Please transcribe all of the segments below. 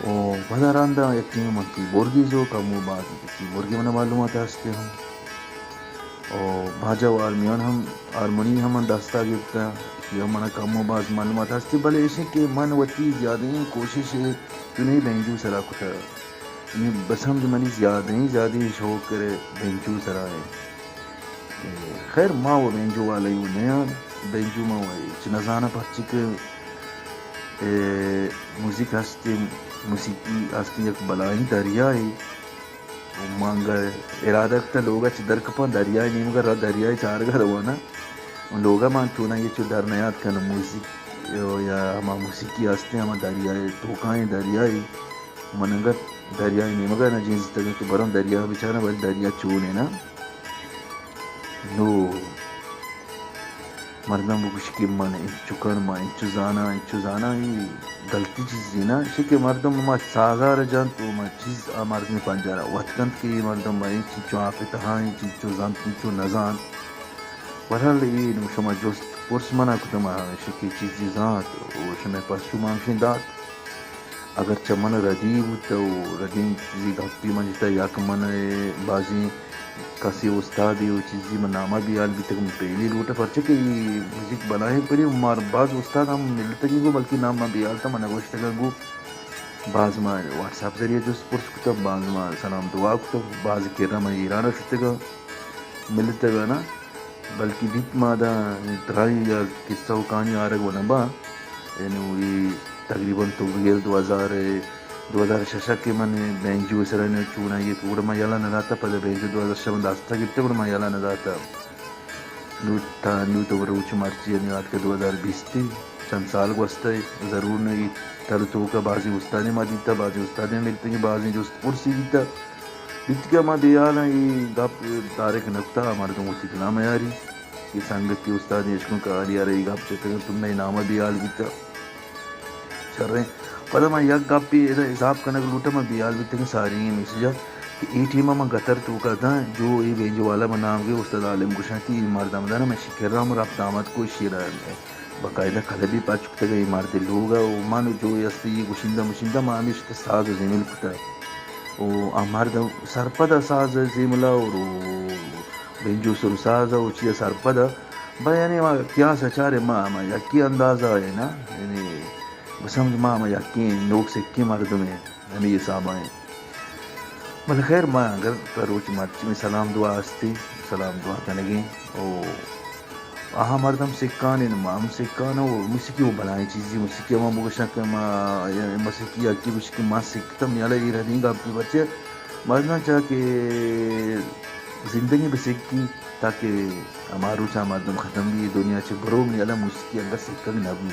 و پدا رندا یکے من کیبورڈ گیزو، کمو باز کیبورڈ ءِ من معلومات ہستے ہم۔ و باجہ و ہارمیون ہم، ہارمونی ہم من دستا گپتا، ایشی ہم من کمو باز معلومات ہستے، بلے ایشی کہ من وتی زیادہیں کوشش چونیں بینجو سرا کتا۔ یعنی بس ہم منی زیادہیں، زیادہیں شوق کرے بینجو سرا ہے۔ اے، خیر، ما و بینجو والا یو نیاں، بینجو ما و ہچ نزاناں، پرچے کہ، اے، موزیک ہستے، موسیقی ہستے یک بلاہیں دریائے۔ و ما انگا ارادہ کتا لوگا چہ در کپاں، دریائے نیمگا را، دریائے چارگا رواناں۔ و لوگا ما چوناں یہ چو در نیاد کن موزیک یا ہما موسیقی ہستے، ہما دریائے توکائیں دریائے۔ من انگت دریائے نیمگا نہ جنزتگاں کہ براں دریا بچاراں، بلے دریا چونیں نا۔ نو مردم بگوش کہ من انچو کن، من انچو زاناں، انچو زاناں، اے گلتی چیزے نا۔ ایشی کہ مردم ہما سازا را جنت و ہما چیز آ مردم پنجارا وت کنت کہ اے مردم ما انچو آپ تہا انت، انچو زانت، انچو نزانت۔ بہرحال اے نو شما جست پرس منا کتما، ہمیشی کہ چیزے زانت و شمئے پسو ما ہمشیں دات۔ اگرچہ من ردی بوتہ و ردیں چیزے گپے من جتہ، یا کہ من بازیں کسے استادے و چیزے من ناما بیال بیتگ، من پیلے لوٹہ، پرچہ کہ اے میوزک بلاہیں پرے، مار باز استاد ہم ملتگی گو، بلکہ نام من بیال تہ من نگوشتگا گو۔ باز ما واٹس ایپ ذریعہ جست پرس کتہ، باز ما سلام دعا کتہ، باز کرا من ایران شتگا۔ ملتگ ءَ نہ، بلکیں دیت ما داں ترائی یا قصہ و کہانی آرگ و نہ باں۔ اینو اے تقریباً تو بگیر دو ہزار، دو ہزار شش ءَ کہ من بینجو ءِ سرا نہ چونائی ءَ کہ گڑا ما یلہ نہ داتہ، پدا بینجو دو ہزار شش ءَ من دستا گپتہ، گڑا ما یلہ نہ داتہ۔ نوں تا نوں تو روچ مرچی ءَ نیاد کہ دو ہزار بیست ءَ چند سال گوستہ، ضرور نہ اے تر توکا بازیں استادے ما دیتہ، بازیں استادے ملتگیں، بازیں جست پرسی بیتہ۔ بیت کہ ما بیالاں اے گپ دارک نکتہ، مردم وتی دلا میاری کہ سنگتی استادے اشکن کہ آلی ارا اے گپ چتگ انت، تو مئے نام ءَ بیال بیتہ۔ شریں۔ پدا من یک گپے ادا اضاف کنگ لوٹاں، من بیال بیتگیں ساری میسج ءَ کہ اے ٹیم ءَ من گتر توکا داں، جو اے بینجو والا من نام گے استاد عالم گوشاں کہ اے مرد ہمدانا من شکر ہم رفت آمد کو شیر باقاعدہ کلبی پچ کتگ اے مرد لوگ ءَ، و من جو اے است اے گوشندہ مشندہ ما ہمیش ساز و زیمل کتگ۔ و آ مرد سرپد ءَ ساز زیملا و رو بینجو سر ساز و چیا سرپد ءَ۔ بلے یعنی ما قیاس ءَ چاریں ما ہما یکیں اندازہ ءَ نا، یعنی بسمجھ ما ہما یکیں نوک سکیں مردمے ہمے حساب ءَ ایں۔ بلے خیر ما اگر ترا روچ مرچی میں سلام دعا ہستی، سلام دعا کنگیں۔ او آہاں مردم سکان انت، ما ہم سکان و موسیقی و بلائیں چیزی، موسیقی ہما بگوشاں کہ ما موسیقی یکی گوشی کہ ما سکتم، یلا اے ردیں گپے، پرچہ مردم چا کہ زندگی بہ سکی تاکہ ہما روچا مردم ختم بی، دنیا چہ برو، من یلا موسیقی انگت سکگ نہ بی۔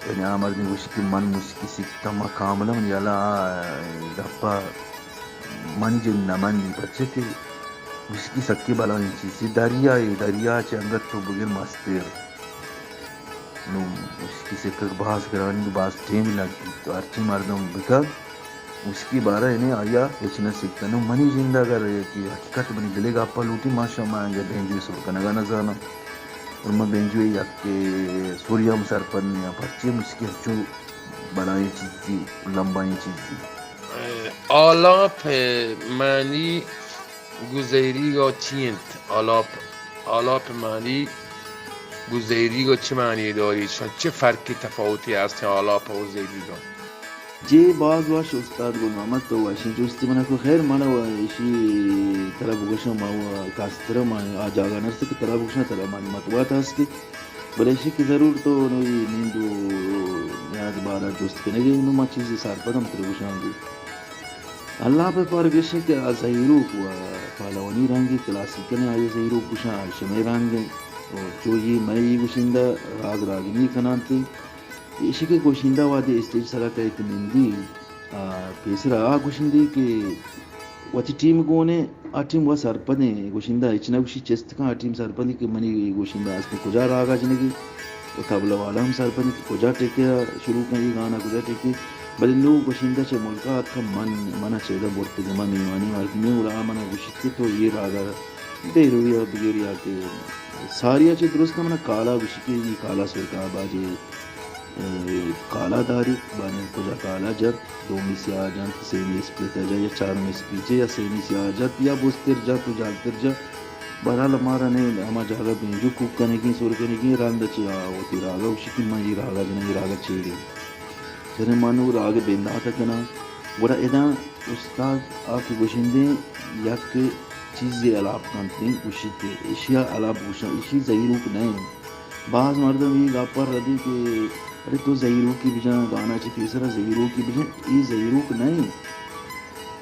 یعنی آ مردم گوشی کہ من موسیقی سکتم، ما کاملا من یلا آ گپا منی جند نہ منی، پرچہ کہ موسیقی سکیں بلاہیں چیزے، دریائے، دریا چہ انگت تو بگر مستر۔ نوں موسیقی سکگ باز گرانی، باز ٹیم لگی، تو ہرچی مردم بکن موسیقی بارہ یعنی آیا ہچ نہ سکتا۔ نوں منی جند اگر کہ حقیقت منی دلے گپا لوٹی، ما شما انگہ بینجوی سر کنگا نہ زاناں۔ اور من بینجوی یک سوری ہم سرپد نیاں، پرچے موسیقی ہنچو بلاہیں چیزی، لمباہیں چیزی۔ آلاپ معنی گوں زہیریگ ءَ چی انت؟ آلاپ، آلاپ معنی گوں زہیریگ ءَ چی معنی داری؟ شان چی فرقی تفاوتی ہست آلاپ ءُ زہیریگ ءَ؟ جی باز وش استاد گل محمد، تو وشیں جستے منا کو۔ خیر من و ایشی ترا بگوشاں، ما و کاستر ما آ جاگہ نرسے کہ ترا بگوشاں، ترا معلومات وات ہستی۔ بلے ایشی کہ ضرور تو نوی نندو نیاد بارا جست کنگی، نو ما چیزی سرپدم ترا گوشاں گو۔ اللہ پہ پارگشیں کہ آ زہیروک و پہلوانی رنگی کلاسیکل آئی زہیروک گوشاں، آ شمئے رنگ و چو یہ مئے یہ گوشندہ راگ راگنی کنانتی۔ ایشی کہ گوشندہ وہدے اسٹیج سرا کئیت نندی، آ، پیسرا آ گوشندی کہ وتی ٹیم گونے، آ ٹیم و سرپدیں، گوشندہ ہچ نہ گوشی چست کن، آ ٹیم سرپدی کہ منی گوشندہ ہستے کجا راگا جنگی، و طبلہ والا ہم سرپدی کہ کجا ٹیکے شروع کن، یہ گانا کجا ٹیکے، بلے نو گوشندہ چہ ملکا اتکا من، منا چیدہ برتگی، من میوانی مردمی، گڑا آ منا گوشت کہ تو یہ راگا بیرویا بگیریا کہ ساریا چہ درست منا کالا گوشی کہ یہ کالا سرکا باجے کالا داری، بانیں کجا کالا جت، دومی سیاہ جت، سیمی اسپیت جت یا چارمی اسپیچے یا سیمی سیاہ جت یا بستر جت و جالتر جت۔ بہرحال ہمارا نے ہما جاگہ بینجو کوک کنگی، سر کنگی، رند چہ آ وتی راگا گوشی کہ من اے راگا جناں، اے راگا چیڑی۔ جنیں من و راگ بندات کناں۔ گڑا ادا استاد آ کہ گوشندے یک چیزے الاپ کنت، گوشیت، اشیا الاپ گوشاں، اشی زہیروک نہ انت۔ باز مردم اے گپ ء ردی کہ ارے تو زہیروکی بجن، گانا چہ پیسرا زہیروکی بجن، اے زہیروک نہ انت۔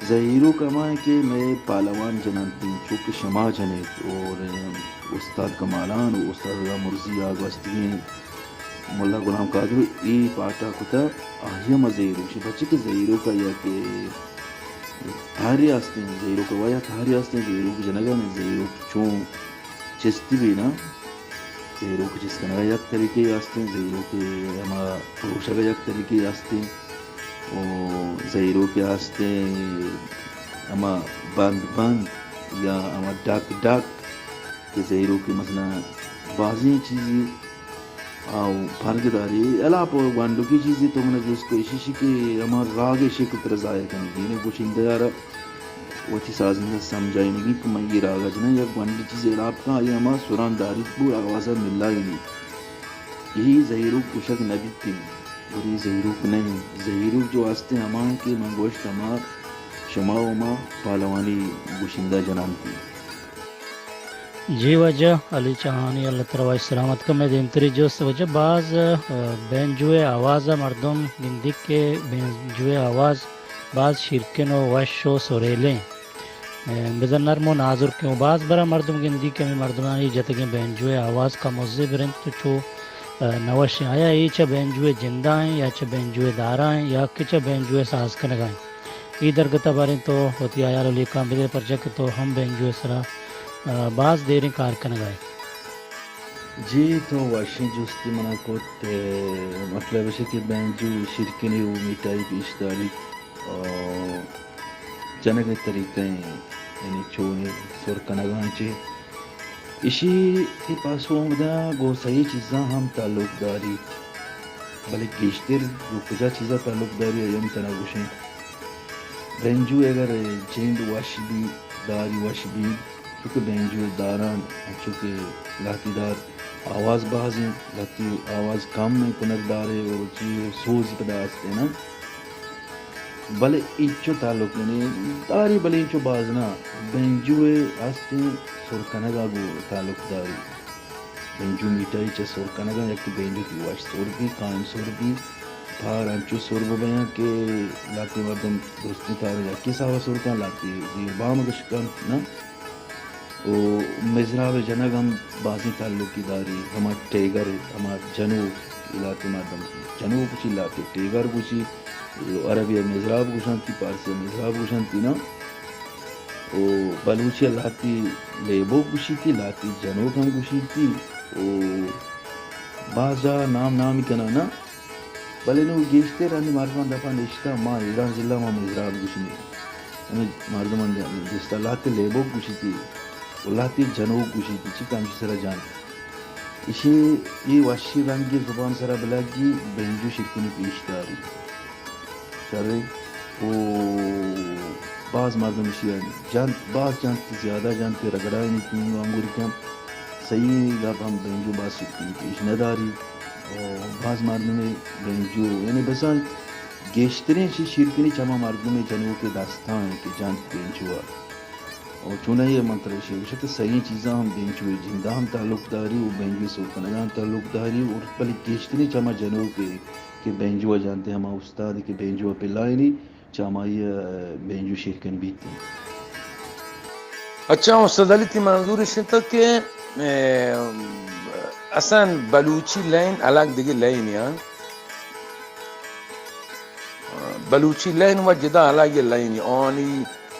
زہیروک ہما انت کہ مئے پہلوان جننت، چو کہ شما جنیت، اور استاد کمالان و استاد رضا مرزی آ گوستگیں ملا غلام قادر اے پاٹا کتا، آئی ہما زہیروک، بچے کہ زہیروک آ یا کہ تہاری آستیں، زہیروک ء ویا تہاری آستیں، زہیروک جنگا نہ، زہیروک چون چست بی نا، زہیروک چست کنگا یک طریقے آستیں، زہیروک ہما پروشگ یک طریقے آستیں، و زہیروک آستیں ہما بند بند یا ہما ڈک ڈک کہ زہیروک مثلاً بازیں چیزی آؤ، پرگ داری۔ الاپ گونڈوکی چیزے تو منا جست کو، ایشی شی کہ ہما راگ شکل تر ظاہر کنگی، یعنی گوشندہ یارا وتی سازندہ سمجھائینگی کہ من یہ راگا جناں، یک گونڈی چیزے الاپ کن، آئی ہما سران داریت بو، آوازا ملائینی۔ یہی زہیروک گوشگ نبیت، اور یہ زہیروک نہیں۔ زہیروک جو آستے ہما کہ من گوشت ہما شما و ما پہلوانی گوشندہ جنان کی۔ جی واجہ علی چاہانی، اللہ ترا وش سلامت کن۔ مئے دیمتری جست واجہ، باز، ء، بینجو ء آواز ء مردم گندی کہ بینجو ء آواز باز شیرکن و وش و سریلیں، ء، بزاں نرم و نازرکیں و باز برا مردم گندی کہ ہمیں مردمانی جتگیں بینجو ء آواز کموزے برنت تو چو، ء، نوشیں۔ آیا اے چہ بینجو ء جندائیں یا چہ بینجو ء دارائیں یا کہ چہ بینجو ء ساز کنگائیں؟ اے درگت ء باریں تو وتی ہیال و لیکہاں بدئے، پرچا کہ تو ہم بینجو ء سرا، ء، باز دیریں کار کنگ ء ئے۔ جی، تو وشیں جستے منا کت، ء، مطلب اش کہ بینجو شیرکنی و میٹائی پیش داریت، ء، جنگ ء طریقہ ایں، یعنی چونیں سر کنگاں چے۔ ایشی ء پاسو ہم داں گوں سہی چیزاں ہم تعلق داریت، بلے گیشتر گوں کجا چیزا تعلق داری، آئی ہم تنا گوشیں۔ بینجو اگر جند وش بی، داری وش بی، چونکہ بینجو داراں انچو کہ لہتی دار آواز باز ہیں، لہتی آواز کم ہیں، کنر دارے اور چی سوز پدا ہستے نا۔ بلے اینچو تعلق یعنی داری، بلے اینچو باز نہ۔ بینجو ء استیں سر کنگ ء گوں تعلق داری۔ بینجو میٹائی چہ سر کنگ ء، یکے بینجو تی وش سر بی، قائم سر بی، تار انچو سر ببیاں کہ لہتے مردم درستیں تار یکے ساوا سر کن، لہتے زیر بام گش کنت نہ۔ و مزراب ء جنگ ہم بازیں تعلقی داری، ہما ٹیگر، ہما جنوک، لہتے مردم جنوک گوشی، لہتے ٹیگر گوشی، عربی ء مزراب گوشنتی، پارسی ء مزراب گوشنتی نا۔ و بلوچی ء لہتے لیبوک گوشیتی، لہتے جنوک ہم گوشیتی، و باز جاہ نام نامی کناں نا۔ بلے نوں گیشتر ہنی مردماں دپا نشتہ، ما ایران ضلع ما مزراب گوشیں۔ ہمے مردماں دیستہ لہتے لیبوک گوشیتی و لہتے جنوک گوشیتی، چی کہ ہمشی سرا جان۔ ایشی اے وشی رنگی زبان سرا بلگی بینجو شرکنی پیش داری۔ شرے۔ و باز مردم ایشی جنت، باز جنت، زیادہ جنت، رگڑائینی تینگ انگوری کن۔ سہی گپ ہم بینجو باز شرکنی پیش نداری۔ و باز مردمے بینجو، یعنی بزاں گیشتریں چیز شیرکنی چہ ہما مردمے جنوکے دستاں انت کہ جنت بینجو ء۔ و چونائی ء من ترا ایشی گوشت کہ سہی چیزاں ہم بینجو ء جندا ہم تعلق داری و بینجو ء سور کنگا ہم تعلق داری، و بلے گیشتریں چہ ہما جنوکے کہ بینجو ء جنت، ہما استادے کہ بینجو ء پلائینی، چہ ہمائی ء بینجو شیرکن بیت انت۔ اچھا استاد علی، تی منظور اش انت کہ، اے، اصلاً بلوچی لین الگ دگہ لین یان بلوچی لین و جدا الگ لین، آنی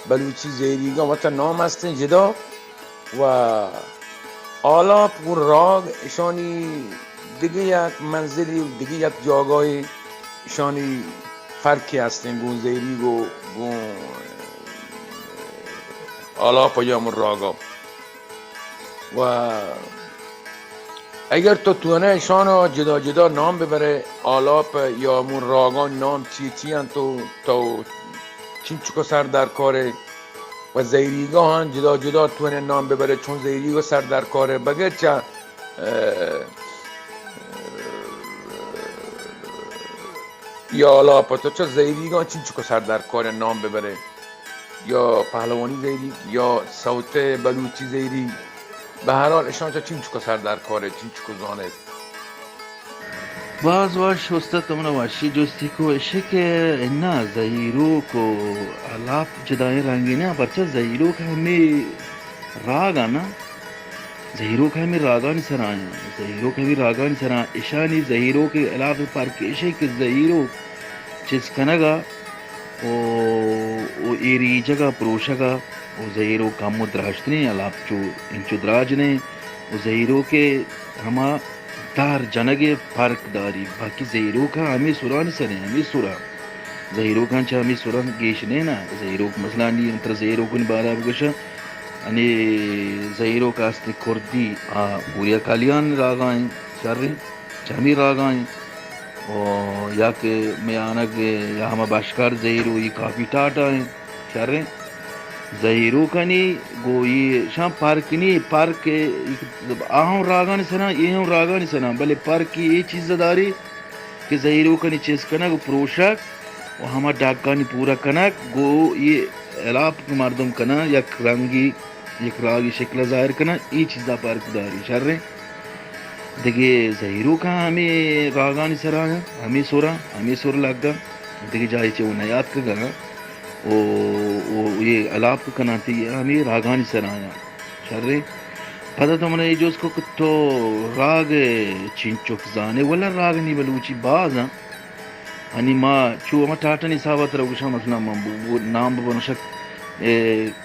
بلوچی زیریگا وتا نام استیں جدا و آلاپ گوں راگ اشانی دگہ یک منزلی و دگہ یک جاگاہے اشانی فرقے ہستیں گوں زیریگ و گوں آلاپ یا ہمو راگا۔ و اگر تو تونے اشانا جدا جدا نام ببرے، آلاپ یا ہمون راگان نام چی چی انت و تو چینچکو سر در کارے؟ و زہیریگا ہم جدا جدا تونے نام ببرے، چون زہیریگا سر در کارے، بگر چہ، اه، یا آلاپ تو چہ زہیریگا چینچکو سر در کارے نام ببرے؟ یا پہلوانی زہیریگ یا صوت بلوچی زہیریگ، بہ ہر حال اشان چہ چینچکو سر در کارے، چینچکو زانے؟ باز وش استاد، تو منا وشی جستی کو، اشی کہ انا زہیروک و آلاپ جدائیں رنگی نہ، پرچہ زہیروک ہمے راگ آ نا، زہیروک ہمے راگانی سرا آیاں، زہیروک ہمے راگانی سرا، اشانی زہیروک آلاپ پرک اشی کہ زہیروک چست کنگا و، و اے ریجگا پروشگا و زہیروک ہمو دراجتریں آلاپ چو انچو دراج نہ و زہیروک ہما دار جنگ ء پرک داری، باقی زہیروکاں ہمے سرانی سر انت، ہمے سرا۔ زہیروکاں چہ ہمے سرا گیش نہ نا۔ زہیروک مثلاً نی ترا زہیروکانی بارہ بگوشاں، انی زہیروک است کردی، آ پوریا کالیان راگا انت، شر انت، چہ ہمے راگا انت۔ و یا کہ میانگ یا ہما بشکار زہیرو، ای کافی ٹاٹا انت۔ شریں زہیروکانی گوں ایشاں پرک نی، پرک آ ہم راگانی سرا، اے ہم راگانی سرا، بلے پرک اے چیز داری کہ زہیروکانی چست کنگ و پروشگ و ہما ڈاکانی پورا کنگ گوں اے الاپ کہ مردم کناں، یک رنگی، یک راگی شکل ظاہر کناں، اے چیزا پرک داری۔ شریں دگہ زہیروکاں ہمے راگانی سرا، ہمے سرا، ہمے سر لگا، دگہ جاہے چہ و نیاتکگا۔ و، و اے الاپ کناں تئی ہمے راگانی سرا آیاں۔ شریں۔ پدا تو منا اے جست کو کہ تو راگ چینچک زانے؟ ولا راگ نی بلوچی باز آں۔ انی ما چو ہما ٹاٹن حسابا ترا گوشاں، مثلاً من بو، بو، نام ببرشک، اے،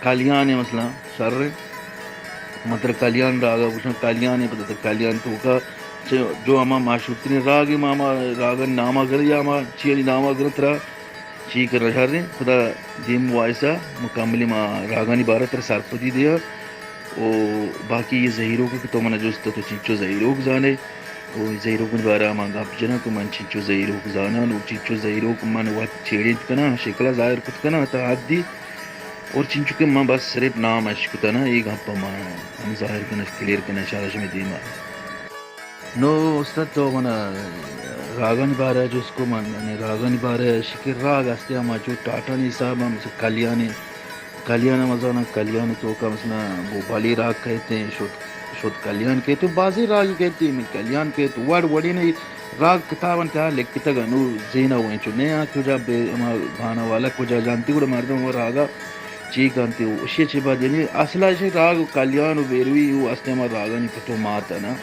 کالیان اے مثلاً، شریں۔ من ترا کالیان راگا گوشاں، کالیان اے، پدا ترا کالیان توکا چہ جو ہما مشہورتریں راگ اے، ما ہما راگانی ناما گر یا ہما چیانی ناما گر ترا چی کرا شریں، پدا دیم وائسا مکملی ما راگانی بارہ ترا سرپدی دیا۔ و باقی اے زہیروک کہ تو منا جست تو چینچو زہیروک زانے، و زہیروکانی بارہ ما گپ جناں کہ من چینچو زہیروک زاناں و چینچو زہیروک من وت چیڑینت کناں، شکلا ظاہر کت کناں تا حدی۔ اور چینچو کہ من بس صرف نام اش کتنا، اے گپا ما ہم ظاہر کناں، کلیئر کناں شارا شمے دیما۔ نو استاد تو من راگانی بارہ جست کو، من یعنی راگانی بارہ اش کہ راگ استے ہما چو ٹاٹانی حساب ہم کلیانی، کلیان ہم زاناں، کلیان توکا مثلاً بھوپالی راگ کہتے ہیں، شد، شد کلیان کہتے ہیں، بازیں راگ کہتے ہیں، کلیان کہتے ہیں، وڑ وڑی نہیں راگ کتاباں تہا لکھتگ، نو زینا وہ چو نہیں آ کجا بے، ہما گانا والا کجا جانتی گڑا مردم وہ راگا چی کنتے ہو، اشی چی بعد یعنی اصلا اشی راگ و کلیان و بیروی و استے ہما راگانی پتو مات نا۔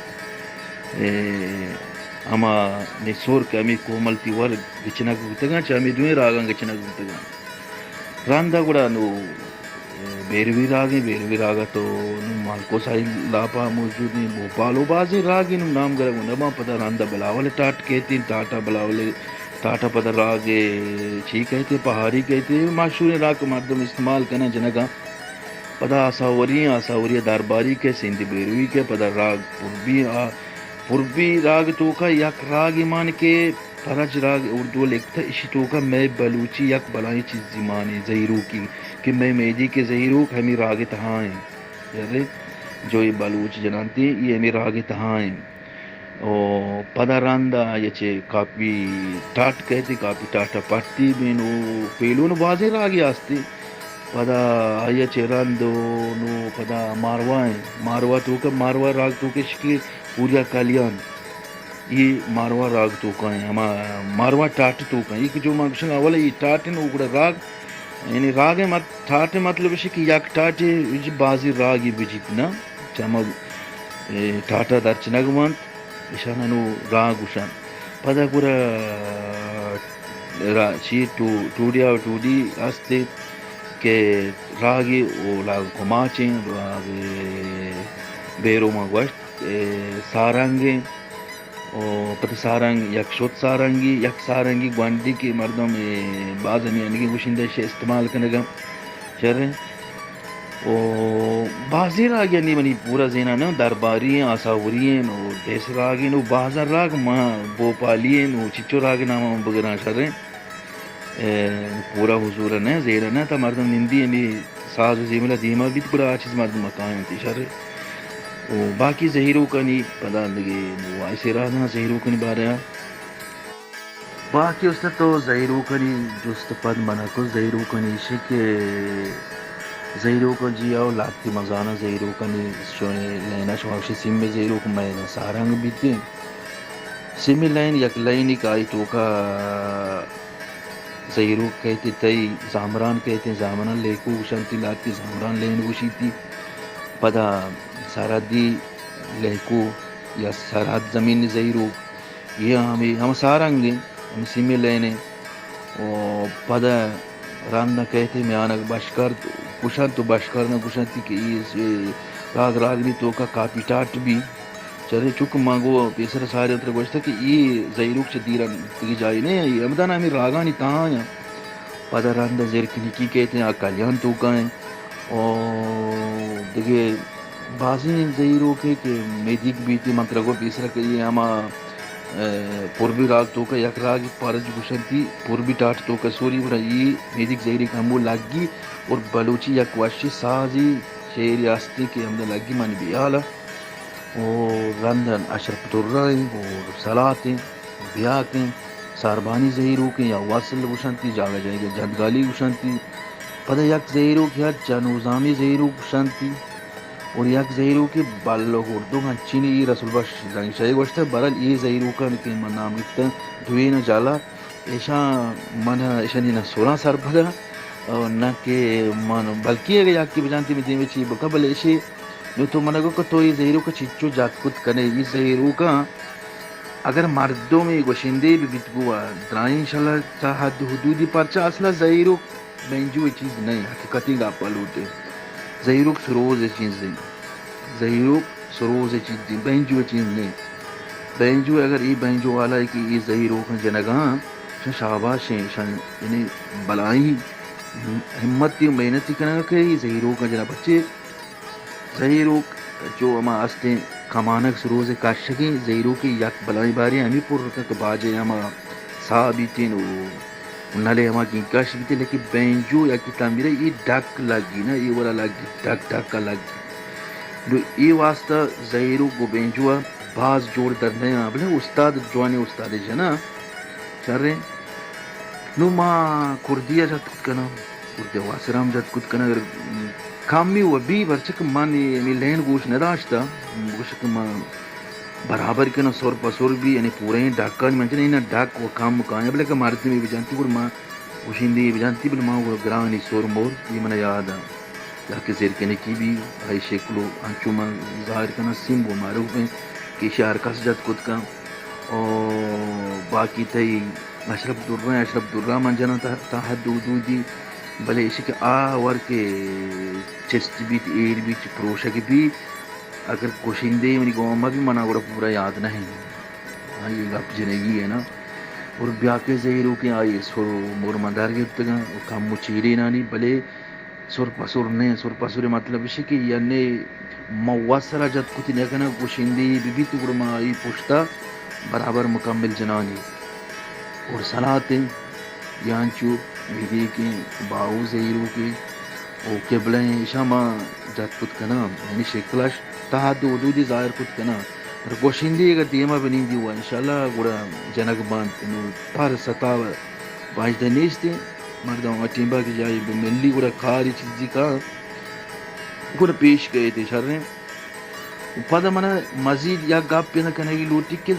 اے، ہما نی سور کہ ہمے کومل تی ور گچنگ بوتگاں، چہ ہمے دوئیں راگاں گچنگ بوتگاں۔ رندا گڑا نو، اے، بیروی راگیں، بیروی راگا تو نو مالکو ساحل لاپا موجود ہیں، بھوپال و بازیں راگیں نو نام گرگ نباں، پدا رندا بلاول ٹاٹ کہتیں، ٹاٹا بلاول، ٹاٹا پدا راگ چی کہتے، پہاری کہتے، مشہوریں راگ کہ مردم استعمال کناں جنگاں۔ پدا آساوری، آساوری درباری کہ سندھ بیروی کہ پدا راگ پربی، آ، پربی راگ توکا یک راگے مان کہ پرج راگ اردو لکھتا، اشی توکا مئے بلوچی یک بلائیں چیزی مانے زہیروکی، کہ مئے میدی کہ زہیروک ہمیں راگ تہا ہیں۔ یعنی جو یہ بلوچ جنانتی، یہ ہمیں راگ تہا ہیں۔ و پدا رند آئی ء چہ کاپی ٹاٹ کئیت، کاپی ٹاٹ ء پٹی بین و پیلون و بازیں راگے ہستی۔ پدا آئی ء چہ رند و نو پدا ماروا ایں۔ ماروا توک ء، ماروا راگ توک ء شکی پوریا کالیان۔ اے ماروا راگ توک ء ایں، ہما ماروا ٹاٹ توک ء ایں۔ اے کہ جو ما گوشگ ء اول ء اے ٹاٹ انت، او گڑا راگ، یعنی راگ ء مت-، ٹاٹ ء مطلب اش کہ یک ٹاٹے بازیں راگے بجیت نا، چہ ہما، اے، ٹاٹ ء درچنگ بنت۔ ایشاں نوں راگ گوشاں۔ پدا گڑا را-، چی ٹو-، ٹوڈیا و ٹوڈی است کہ راگی اولاگ کماچیں، راگ بیرو ما گوشت، اے، سارنگیں، او پدا سارنگ یک شت سارنگی، یک سارنگی گونڈی کہ مردم، اے، باز ہمے انگی گوشندہ شے استعمال کنگا شریں۔ او بازیں راگ یعنی منی پورا زینا نہ، درباری ایں، آساوری ایں، او دیس راگ ایں، او بازاں راگ ما بوپالی ایں، او چچو راگ نام من بگراں شریں۔ اے، پورا حضور نہ، زیرا نہ، تا مردم نندی ہمے ساز و زیملا دیما بیت، گڑا آ چیز مردم کاینت شریں۔ او باقی زہیروکانی پدا دگہ وائسے راہ داں زہیروکانی بارے آ۔ باقی استاد تو زہیروکانی جست پد منا کو، زہیروکانی ایشی کہ زہیروکاں جی آؤ لہتی مزانہ زہیروکانی شونے لینا شما وشی سیمی زہیروک مئے سارنگ بیتیں۔ سیمی لین یک لینی کہ آئی توکا زہیروک کہتے تئی زامران کہتے، زامران لیکو گوشنتی، لہتی زامران لین گوشیتی۔ پدا سرحدی لیکو یا سرحد زمین زہیروک، یہ ہمیں ہم سارنگ ہیں، ہم سیمی لین ہیں۔ و پدا رندا کہتے میانگ بشکر گوشنت و بشکر نہ گوشنتی کہ یہ راگ راگنی توکا کاپی ٹاٹ بھی۔ چرے چک ما گو پیسر سارے انتر گوشتا کہ اے زہیروک چہ دیرا دگہ جاہے نہ، اے ہمدانا ہمے راگانی تہا آیاں۔ پدا رندا زرکنکی کہتے آ کلیان توکا ایں۔ او دگہ بازیں زہیروکے کہ میدیک بیتی، من ترا گو پیسر کہ اے ہما، اے، پربی راگ توکا یک راگ پرج گوشنتی، پربی ٹاٹ توکا سوری، گڑا اے میدیک زہیروک ہمو لگی اور بلوچی یک وشی سازی شعری ہستی کہ ہمدا لگی من بیالا۔ و رندن اشرف درائیں و سلاتیں، بیاکیں، ساربانی زہیروکیں یا وصل گوشنتی، جاگہ جاگہ جندگالی گوشنتی۔ پدا یک زہیروک یا جنوزامی زہیروک گوشنتی۔ اور یک زہیروکے بلو گردو ہنچینی ای رسول بخش زنگ شاہی گوشتہ، برحال ای زہیروکان کہ من نام گپتن دوین جالا ایشاں من ایشانی نہ سوراں سرپد آں، نہ کہ من، بلکیں اگہ یکے بجانتی من دیمے چی بکا، بلے ایشی نو تو من گو کہ تو اے زہیروک چچو جات کت کنے، اے زہیروکاں اگر مردمے گوشندے بہ بیت گوا، درائیں انشاءاللہ تا حد حدودی، پرچا اصلا زہیروک بینجو چیز نہیں، حقیقتیں گپا لوٹے۔ زہیروک سروز چیز نہیں۔ زہیروک سروز چیز دیں، بینجو چیز نہیں۔ بینجو اگر ای بینجو والا ہے کہ ای زہیروکاں جنگاں، شن شاباش ہیں، شن یعنی بلائی ہمت و محنت کنگا کہ ای زہیروکاں جنگ بچے۔ زہیروک جو ہما استیں کمانک سروز کشگیں، زہیروک یک بلائی باری ہمیں پر کہ باجے ہما سا بیتین و نلے ہما گینکاش بیتے، لیکن بینجو یا کہ تعمیرہ ای ڈک لگی نا، ای ولا لگی، ڈک ڈک لگی۔ نو ای واسطہ زہیرو گو بینجو باز جوڑ در نیا، بلے استاد جوانے استاد جنا چرے۔ نو ما کردی جت کت کنا، کردی واسرام جت کت کنا، اگر کمی و بی برچک من ہمیں لین گوش نداشتا، گوشک من برابر کناں سر پہ سر بی، یعنی پوریں ڈکانی من چنیں ڈک و کم کایاں، بلے کہ مردمے بجنتی گڑا ما گوشندے بجنتی، بلے ما گڑا گرانی سر مور، یہ من یاد آ۔ یا کہ زرکنکی بی، آئی شکل و انچو من ظاہر کناں سیم و معروف ہیں کہ ایشی ہر کس جت کت کن۔ او باقی تئی اشرف درہ، اشرف درہ من جناں تا، تا حد و حدودی، بلے ایشی کہ آ ور کہ چست بیت، ایر بیت، پروشگ بیت، اگر گوشندے منی گوما بی، منا گڑا پورا یاد نہ انت۔ آئی گپ جنگی ہے نا۔ اور بیا کہ زہیروکیں آئی سر و مور من در گپتگاں و کم و چیرینانی، بلے سر پہ سر نہ، سر پہ سر مطلب اش کہ یعنی ما وسرا جت کتی نہ کناں، گوشندے بہ بیت گڑا ما آئی پشتا برابر مکمل جنانی۔ اور سلاتیں یا انچو میدیکیں باہو زہیروکیں او قبلہ ایں، ایشاں ما جت کت کناں، یعنی شکلش تا حد و حدودی ظاہر کت کناں۔ پر گوشندی اگر دیما بنندی و انشاءاللہ گڑا جنگ بنت، نو پر ستا واجدہ نیست، مردم ہما ٹیمبا کہ جاہے بہ ملی گڑا کاری چیزی کا گڑا پیش کئیت شریں۔ و پدا من مزید یک گپ پیدا کنگی لوٹی کہ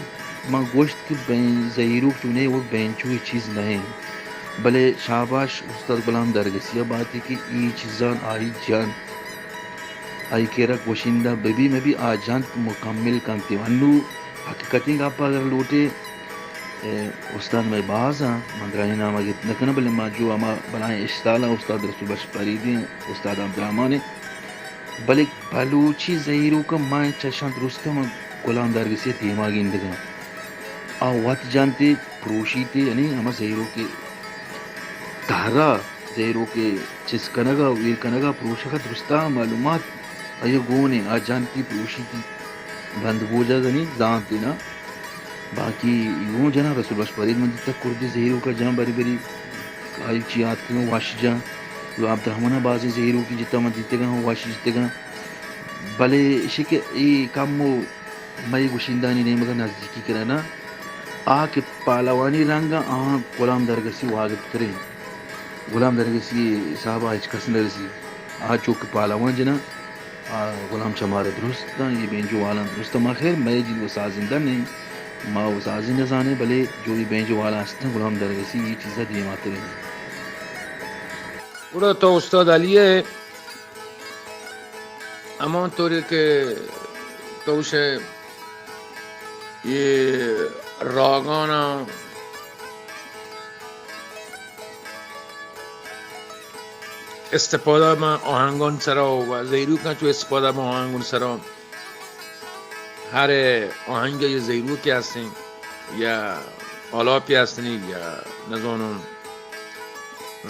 من گوشت کہ بین زہیروک چونے و بینچو چیز نہ انت، بلے شاباش استاد غلام درگسی ء باتی کہ ای چیزان آئی جنت، آئی کرا گوشندہ ببی مبی آ جنت مکمل کنت۔ انو حقیقتیں گپ اگر لوٹے، اے، استاد مئے باز آں، من درائیں نام گپت نہ کناں، بلے ما جو ہما بلائیں اشتالاں استاد رسول بخش پریدیں، استاد عبدالرحمن، بلے بلوچی زہیروکاں من چشاں درستاں من غلام درگسی ء دیما گندگاں۔ آ وت جنتے پروشیتے، یعنی ہما زہیروکے تہرا زہیروک ءِ چست کنگ ءَ، ایر کنگ ءَ، پروشگ ءَ، درستاں معلومات آئی ءَ گون اِنت، آ جنت ئی پروشیت ئی، بند بوجگ ءَ نی، زانت ئی نا۔ باقی اے گوں جناب رسول بخش پرید من دیتگ، کردے زہیروک ءَ جاں بری بری، آئی چی آتکگاں وش جاں، عبدالرحمن ءَ بازیں زہیروکے جتگ من دیتگاں وش جتگاں، بلے اشی کہ اے کمو مئے گشندہانی نیمگ ءَ نزیکی کناں نا، آ کہ پہلوانی رنگ ءَ آہاں غلام درگسی واجب تریں۔ غلام درگسی ءِ حساب ءَ ہچ کس نہ رسی۔ آ چو کہ پہلوان جناں، آ غلام چمار ءَ درست داں، اے بینجو والاں درست داں۔ ما خیر، مئے جند و سازندہ نہ ایں، ما و سازی نہ زانیں، بلے جو اے بینجو والاں ہستاں، غلام درگسی اے چیز ءَ دیما تریں۔ گڑا تو استاد علی ءَ ہمانطوری کہ تو گوشئے اے راگاناں استفادہ ماں آہنگان سرا و زہیروکاں چو استفادہ ماں آہنگان سرا، ہر آہنگ ءَ یے زہیروکے ہستیں یا آلاپے ہستنی یا نزانوں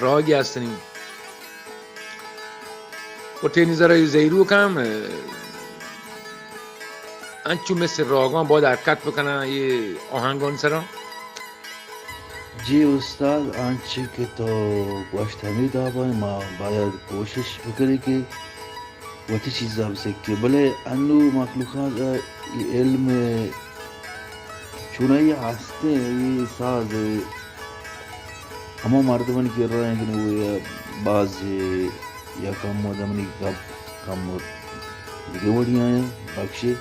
راگے ہستنی۔ و تینی زرا اے زہیروک ہم انچو مثل راگاں باید حرکت بکناں اے آہنگان سرا۔ جی استاد، آنچی کہ تو گوشت ہمے دابا ما باید کوشش بکنیں کہ وتی چیزا بسکیں، بلے انو مخلوقات ءَ اے علم چونائی ہستیں، اے ساز ہما مردمانی کرا ایں کہ نوں باز یا کم و دمنی گپ کم و دگہ وڑی آیاں بخشے،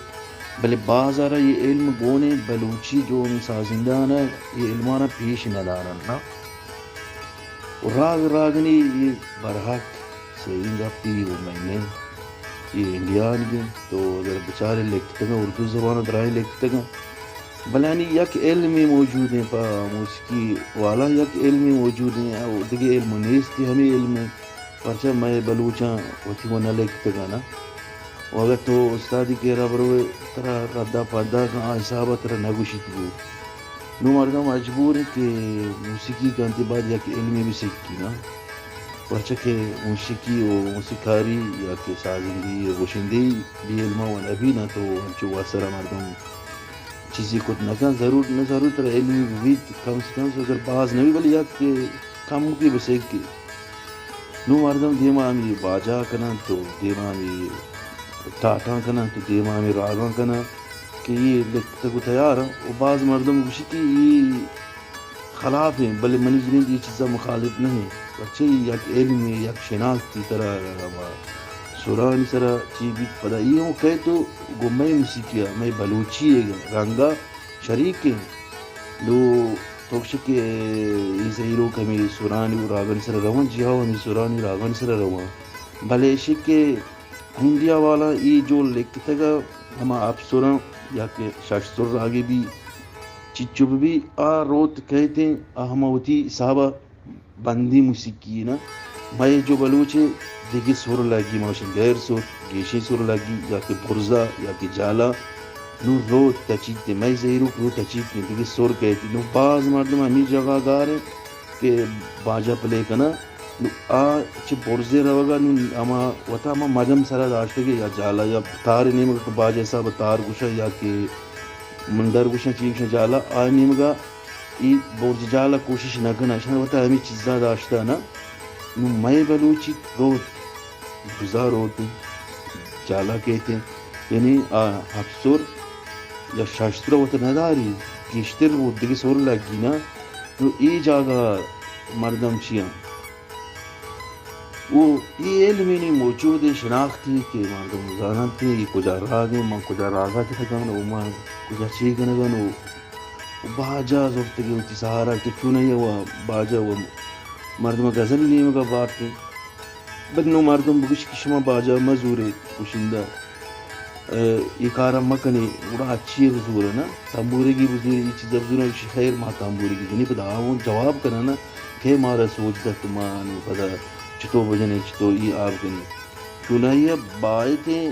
بلے باز آرا اے علم گون ایں، بلوچی جو ہمے سازندہاں اے علمانا پیش نہ دارن نا۔ و راگ راگنی اے برحق سیدیں گپے و مئے نہ ایں، اے انڈیانیگ ایں، تو اگر بچارے لکھتگاں، اردو زبان ءَ درائیں لکھتگاں، بلے آنی یک علمے موجود ایں، پہ موسیقی والاں یک علمے موجود ایں، او دگہ علم نیست، ہمے علم ایں، پرچا مئے بلوچاں وتی گوں نہ لکھتگاں نا۔ و اگاں تو استادی کرا بروئے، ترا ردا پدا کن، آ حسابا ترا نہ گوشیت بو۔ نوں مردم مجبور ایں کہ موسیقی کنت، باید یک علمے بسکی نا۔ پرچا کہ موسیقی و موسیقاری یا کہ سازندہی یا گشندہی بے علما و نبی نا، تو انچو واسرا مردم چیزے کت نہ کن، ضرور نہ ضرور ترا علمے ببیت، کم سے کم اگر باز نبی، بلے یک کمکے بسکی۔ نوں مردم دیما ہمے باجا کننت و دیما ہمے ٹاٹاں کننت و دیما ہمے راگاں کننت کہ اے لکھتگ و تیار انت۔ و باز مردم گوشی کہ اے خلاف انت، بلے منی جنین اے چیزا مخالف نہ انت۔ پرچہ اے یک علمے، یک شناختے ترا ہما سرانی سرا چی بیت، پدا اے ہوں کئیت و گوں مئے موسیقیا، مئے بلوچی رنگا شریک انت۔ نوں تو گوشئے کہ اے زہیروک ہمے سرانی و راگانی سرا روان، جی ہاؤ، ہمے سرانی راگانی سرا روان۔ بلے ایشی کہ انڈیا والا اے جو لکھتگا ہما ہپت سراں یا کہ شش سر راگے بی، چچو بہ بی، آ روت کئیت انت، آ ہما وتی حسابا بندیں موسیقی یے نا۔ مئے جو بلوچ ء دگہ سر لگی، ما گوشیں غیر سر، گیشیں سر لگی، یا کہ برزا، یا کہ جالا، نوں روت تچیت، مئے زہیروک روت تچیت، دگہ سر کئیت۔ نوں باز مردم ہمے جاگہ گار انت کہ باجا پلے کناں، نوں آ چہ برزے روگا، نوں ہما وتا ہما مدم سرا داشتگے یا جالا یا تار نیمگ کہ باجا حساب تار گوشاں یا کہ مندر گوشاں، چی گوشاں جالا، آ نیمگا اے برز جال ء کوشش نہ کناں، اشاں وتا ہمے چیزا داشتہ نا۔ نوں مئے بلوچی روت، بزا روت، جالا کیت، یعنی آ ہپت سر یا شش سر وتا نہ داری، گیشتر روت، دگہ سر لگی نا۔ نوں اے جاگہ مردم چیاں؟ و اے علمے نی موجود انت، شناختے کہ مردم زاننت اے کجا راگ انت، من کجا راگا جتگاں و من کجا چے کنگاں و، و باجا زرتگے وتی سہارا کہ چونائی و باجا و مردم غزل نیمگا بارت انت۔ بد نوں مردم بگوش کہ شما باجا مزورے گشندہ۔ ء اے کار ء مہ کن ئے، گڑا چی ء بزور ء نا؟ تمبورگی بزور ئے، اے چیز ء بزور ئے، گوشی خیر ما تمبورگی جنی، پدا آ اوں جواب کناں نا، کئے مارا سوج دت، ما نوں پدا چتو بجن ایں، چتو اے آ بکن ایں۔ چونائی ء باید ایں